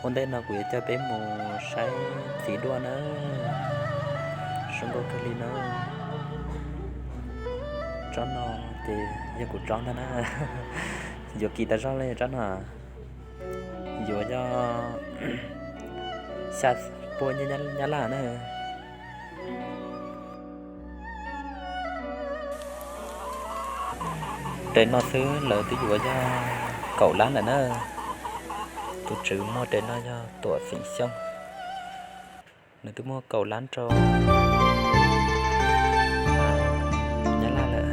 Ua ntej no kuv yuav coj peb mus saib txiv duaj na. Zoo nkauj kawg li na. Tsob no ces yog kuv tsob ntag na. Yuav kim tas zog li tsob no. Yuav yog xya puas nyiaj Nyab Laj na. Tes no xwb lawv twb yuav yog kaum lab lawm na. Tus tswv muag tes no yog Tuam Xeem Xyooj, nws twb muag kaum lab rau Nyab Laj lawm.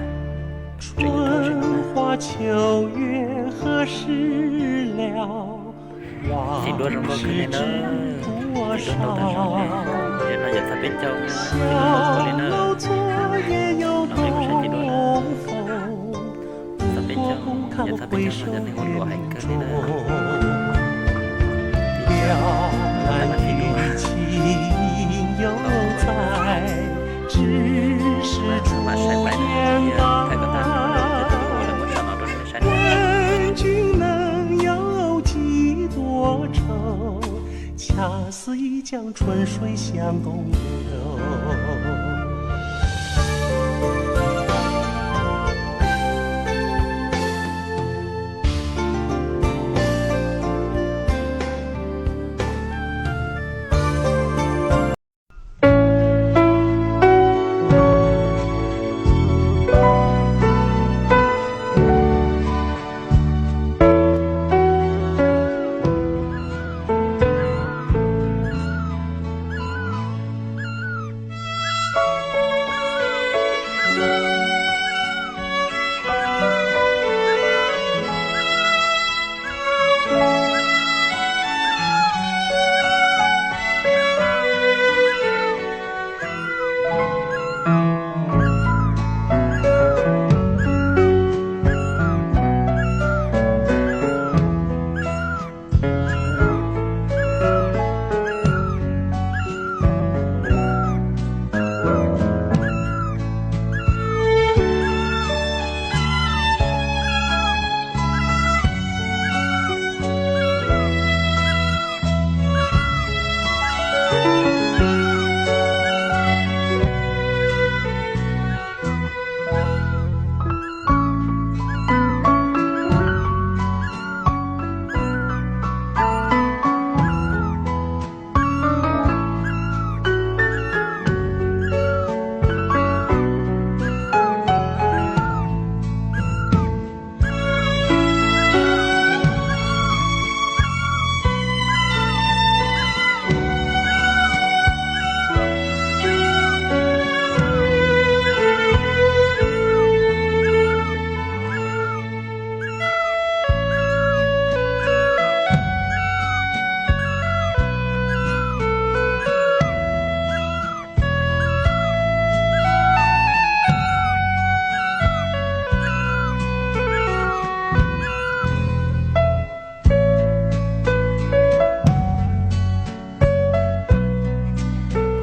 Tseem yuav rau tsis muaj na. Txiv duaj zoo nkauj kawg li na. Txiv duaj ntau tag zog li. Yog no yog txog peb caug, txiv duaj ntau kawg li na. No peb mus saib txiv duaj na. Txog peb caug, yog txog peb caug no cov neeg ua luam heev kawg li na. Txiv duaj, txiv duaj, mam saib pais na, thaij kom tag, cov txiv duaj uas lawv muab tso no rau nej saib na.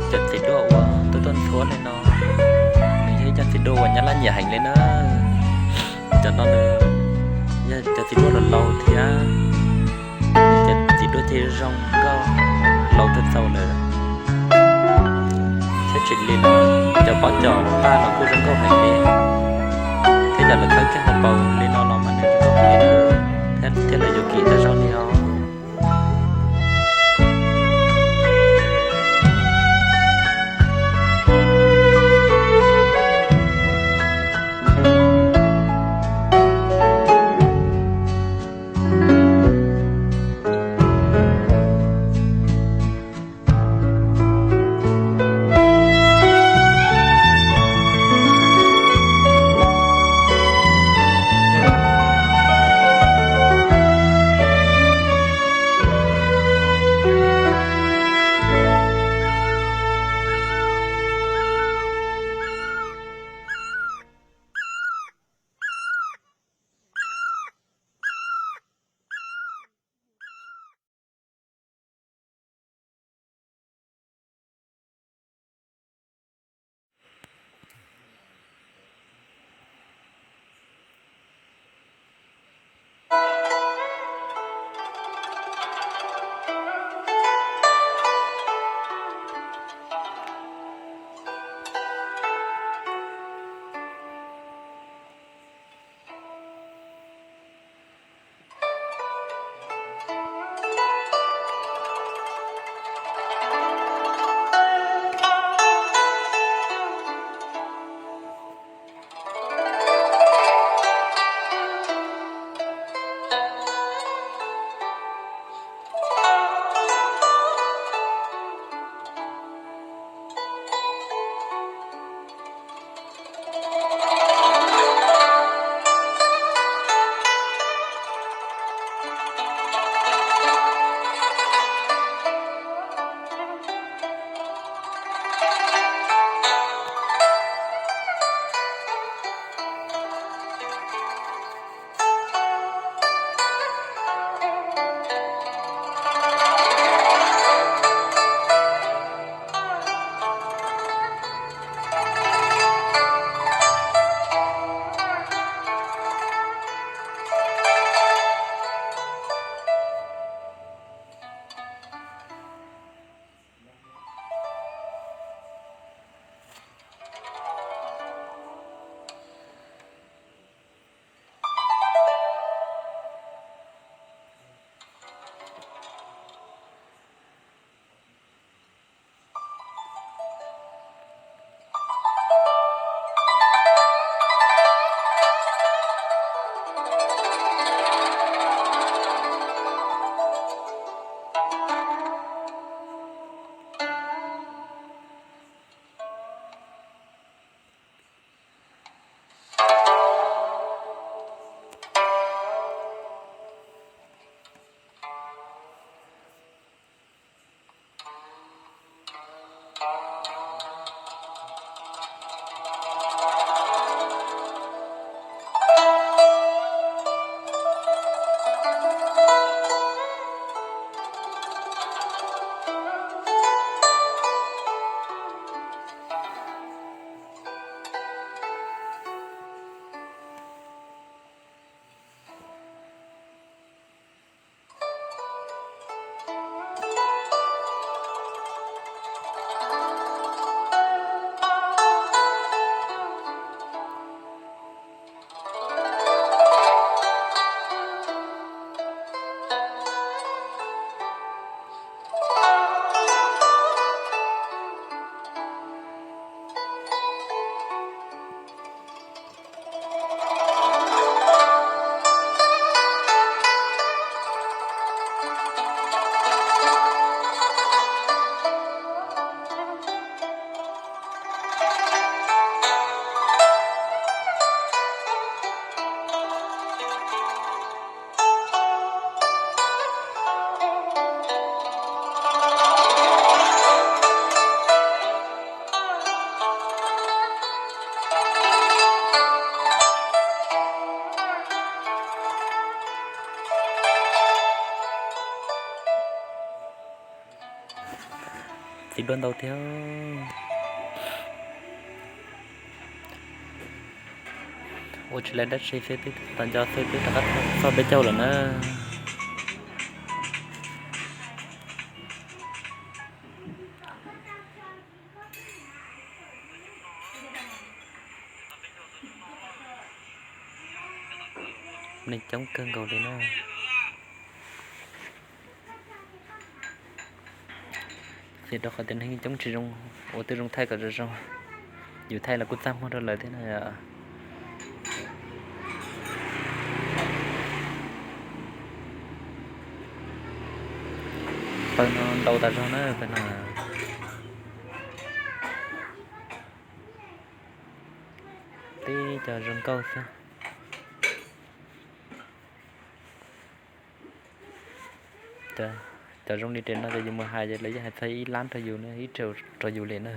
Cov txiv duaj uas tuaj tuaj ntxhuav li no, nws yog ib cov txiv duaj uas Nyab Laj nyiam heev li na. Cov no nws yog cov txiv duaj laus laus thiab, cov txiv duaj ceg zoo nkauj, laus txaus txaus lawm. Thiab tsis li no, cov pob cov paj los kuj zoo nkauj heev li, thiab cov lawv khawb kiag hauv paus li no los mas nws zoo nkauj heev li thiab, thiab lawv yuav kim tag zog li os. Tsis dua ntau thiab. Ua tsis lawv dab tsi xwb twb tau nco xwb twb rov qab txog peb caug lawm na. Neeg coob kawg nkaus li na. Xij rau qhov tias neeg coob tsis zoo, ua twb zoo thaij kom zoo zoo. Yus thaij los kuj txaj muag rau lawv thiab na. Pawg no ntau tas zog na, pawg no. Tib cov zoo nkauj xwb. Cov zoo li tes no ces yus mus hais ces lawv yeej hais txog ib lab rau yus, ib rau rau yus li na.